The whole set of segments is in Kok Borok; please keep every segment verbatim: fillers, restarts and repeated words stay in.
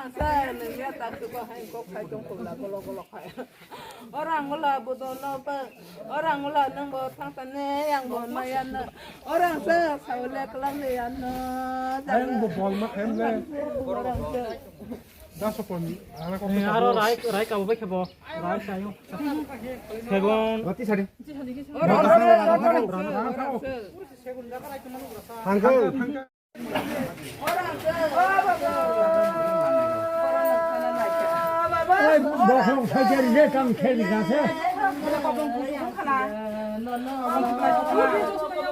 Sa nang ya tak tu ko hai kok hai tong ko la ko lo ko lo hai. Orang wala bodo no pa. Orang wala nang bo thang ta ne yang bo ma ya na. Orang sa sa le klang le ya na. Ayang bo bol ma khem le. Orang sa. Da so pon, ala ko. Eh, aro rai, rai ka bo bai khe bo. Rai sa yo. Segon. Roti sari. Orang sa. Orang sa. Hangkang. Oi, bokhorok saikhe rijak, ang khe rijak se.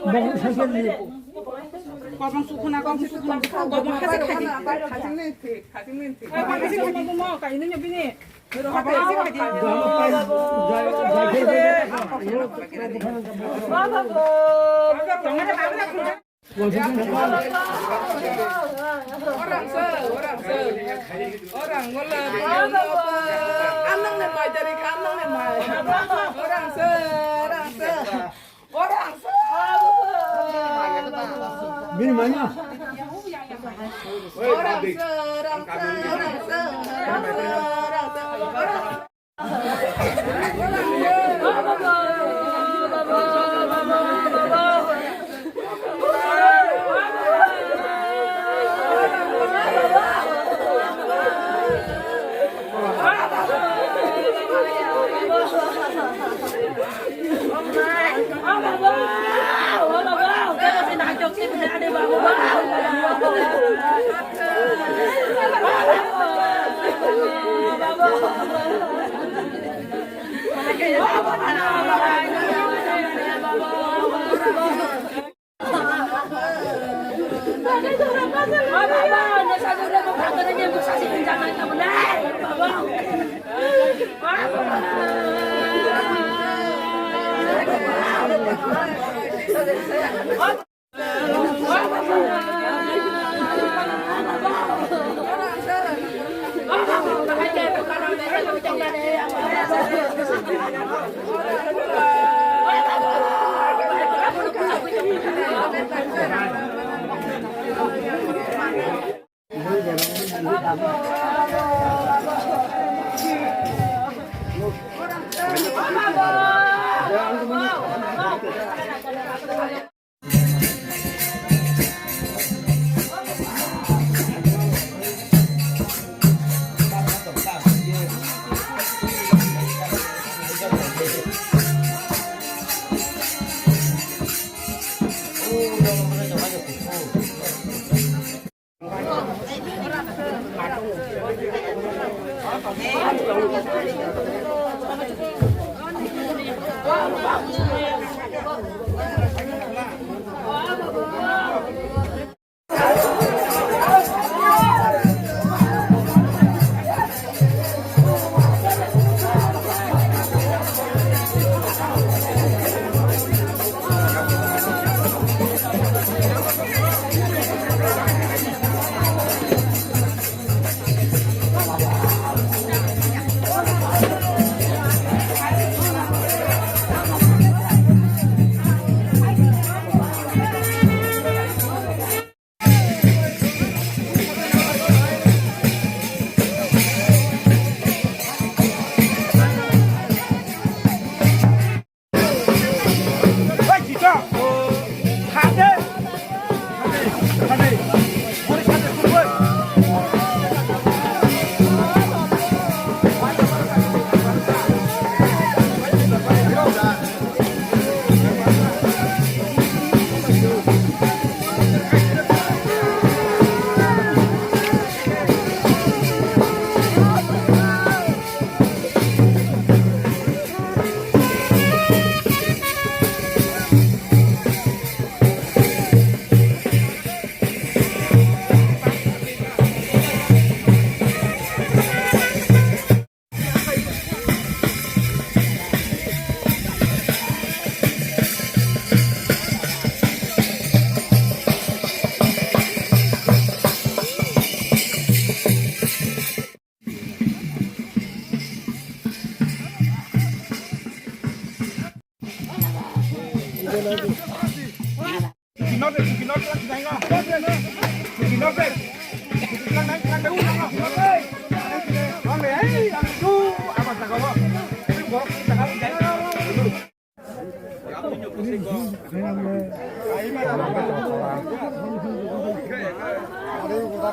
Bokhorok saikhe rijak. Kobong sukhuna, kobong sukhuna, kobong hajik hajik. Kobong hajik hajik mo, kainwi bini. Kobong hajik hajik. Orang se, orang se. Orang wala, anang ne mai dari anang ne mai. Orang se, orang se. Orang se. Bini manya. Orang se, orang se, orang se, orang se, orang se.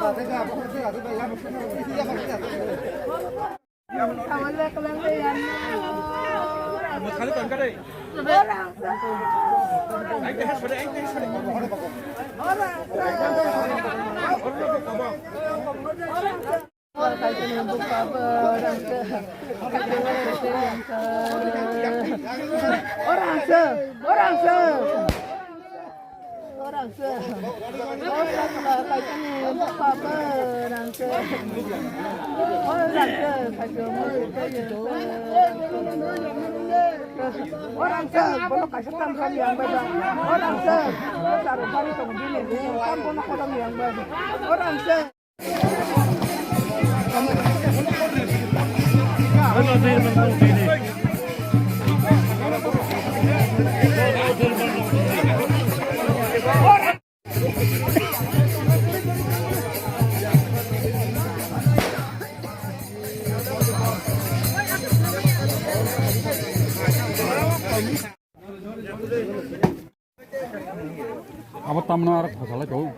Orang se, orang se. Orang se. Orang se. Orang se. Bono kaisa tam rom yang bai ba. Orang se. Saro bari tong bini. Tam bono kodam yang bai. Orang se. Abo tamno aro khosalai tong.